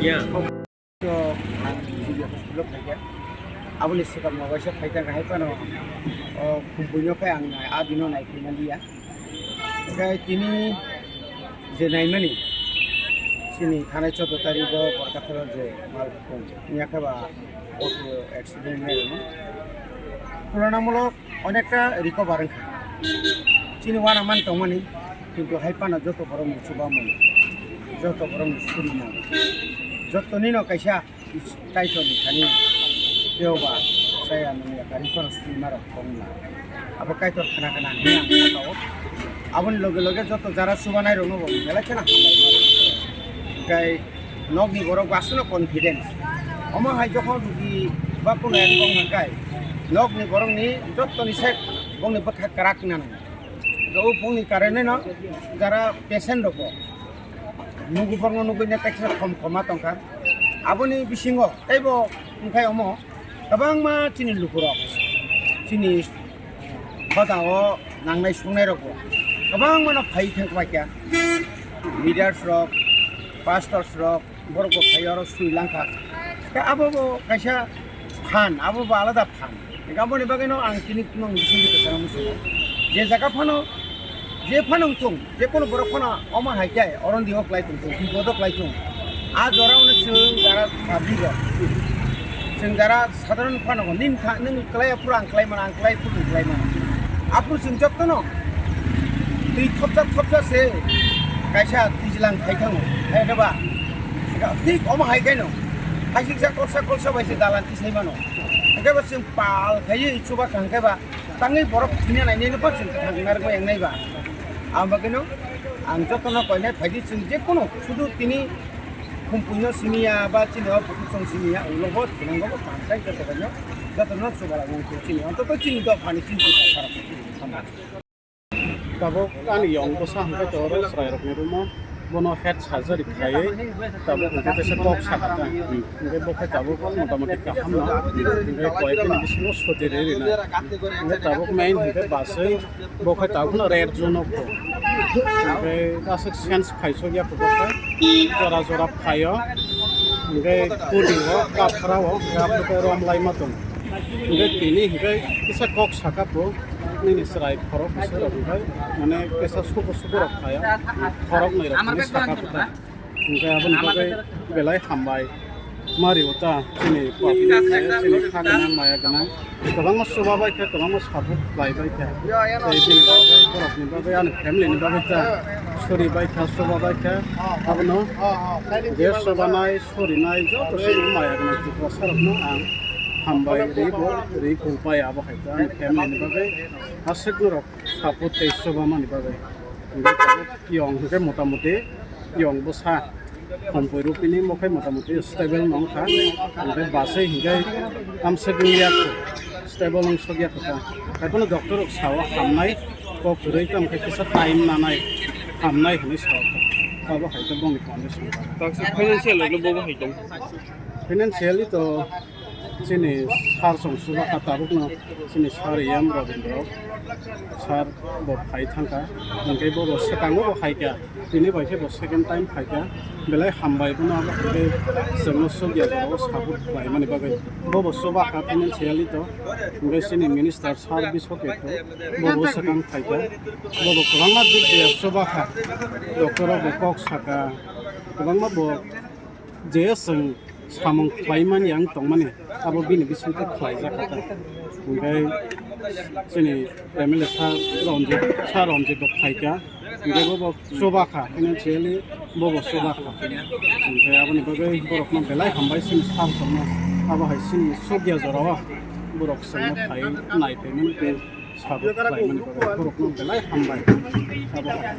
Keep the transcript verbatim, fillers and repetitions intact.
To ang video khe upload khaikha. Aboni swkang no waisa phaikha, hai phano o khumbuino khe ang nai, a bino nai khe manliya. Hwnkhe tini je naimani, chini thanai choudo tarikh o Borkathoro je mal khum wngya khe ba auto accident wngya rwno. Tulanamulok onekta recover wngkha. Chini uanaman tongmani, kintu hai phano joto borokni chubamung, joto borokni surimung, jotonino kaisa Kaitorni thani tei oba chaya nungya kari phano surimarok tongla. Abo Kaitor khna khna hwnwi ang sakao. Aboni loge loge joto jara chubanairokno bo belai kheno hambai mano. Hwnkhe nokni borok bo aswkno confidence. Omo hai jokhon rugi ba kuno ek wng hwnkhe nokni borokni jottoni se bongni bwkha kwrak nang. O bongni kareneno jara patient rokbo nugu borokno nugui na teksa khom khoma tongkha. Aboni bisingo teibo wngkhai omo kwbangma chini lukurok, chini hoda o nangnai songnairokbo kwbangmano phai thang paikha. Leaders rok, pastors rok, borok bo phai oro sui langkha. Tei abo bo kaisa phan, abo bo alada phan. Hingke aboni bagwino ang tini nwng bisingtwi kwcharo muchungo. Je jaga phano, je phano wngthung, je kono borok phano omo hai khe oron diho klai tongthung, bipodo klai thung. A jora hwnwi chwng jara public rok, chwng jara sadharon phano nini tha-, nwng klai aphuru ang klai mano, ang klai aphuru nwng klai mano. Aphuru chwng jotono twi thopsa thopsa se kaisa twijlang khai thango, hai hwnkhe ba thik omo hai khe no, haisiksa kolsa kolsa bai se dalan tisai mano. Hwnkhe bo chwng pal khaiwi chuba kha hwnkhe ba tangwi borok thwina nainai no bo chwng thang narwkma wngnai ba. Ang bagwino ang jotono koinai phaidi chwng je kono sudu tini khumpuino simiya ba chini o bukuchung simiya ulo bo thwinango bo pal khai joto baino jotono chuba lai mung chini ontoto chini dophani chini. Tabuk ani yong bwsa hwnkhe to oro chwrairokni room-o bono head surgery khlaiwi tabuk hwnkhe teisa kok sakha ta. Hwnkhe bo khe tabuk motamoti kaham no, hwnkhe koyek dini bisingo soti rwi rina. Hwnkhe tabuk main hwnkhe baswi bo khe tabuk no red zone o kho. Hwnkhe aswk sense khaisok ya kho bo khe jora jora phaio. Hwnkhe kudingo kaphrao hwnkhe abo khe rom laima tongo. Hwnkhe tini hwnkhe kisa kok sakha bo. Nini chwrai khorok bwswk rok hwnkhe, mane, kisa suku suku rok khaio, khorok nwi rok hwnwi saka kwtal. Hwnkhe aboni bagwi belai hambai. Mari o ta chini public, chini kha gwnang, maya gwnang, kwbangma chuba bai kha, kwbangma support khlai bai kha. Tei bini bagwi, borokni bagwi, ani family ni bagwi ta suri bai kha, chuba bai kha. Abono je chubanai, surinai, joto chini maya gwnang Tiprasa rokno ang hambai ri bo, ri kung pai abo hai ta ani family ni bagwi. Aswk norok support tei chubamani bagwi. Hwnkhe tabuk yong hwnkhe motamoti yong bwsa Hompui Rupini mo khe motamoti stable no wngkha. Hwnkhe baswi hwnkhe amswk wngya kho, stable wngsokya kho ta. Haiphano doctor rok sao hamnai, kok kwrwi tamo khe kisa time nanai hamnai hwnwi sao. Abo hai khe bongni condition. Taksa financial rok no bobo hai tong. Financially to chini sir song suba kha tabukno, chini sir E M Rabindra sir bo phai thangkha, hwnkhe bo bo swkango bo phaikha, tini bai khe bo second time phaikha, belai hambai bono abo hwnkhe chwngno sokya jorao support khlaimani bagwi. Bo bo suba kha financially to, hwnkhe chini minister sir Biswa Kepto bo bo swkang phaikha, bo bo kwbangma dik dia suba kha, doctor rok bo kok sakha, kwbangma bo je chwng samung khlaimani ang tongmani, abo bini bisingtwi khlaijak kha ta. Hwnkhe chini M L A sir Ranjit, sir Ranjit bo phaikha, hwnkhe bo bo chuba kha, financially bo bo chuba kha. Hwnkhe aboni bagwi borokno belai hambai chini sir tongma, abo hai chini sokya jorao borok chwngno phai nai phaimani tei support khlaimani bagwi borokno belai hambai. Abo hai.